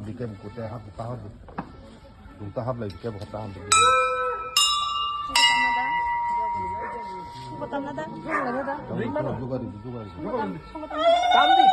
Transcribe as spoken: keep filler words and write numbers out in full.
Dike buku te hap, ta hap. Dung ta hap lai dike buku ta hap. Jugari, jugari. Tamdi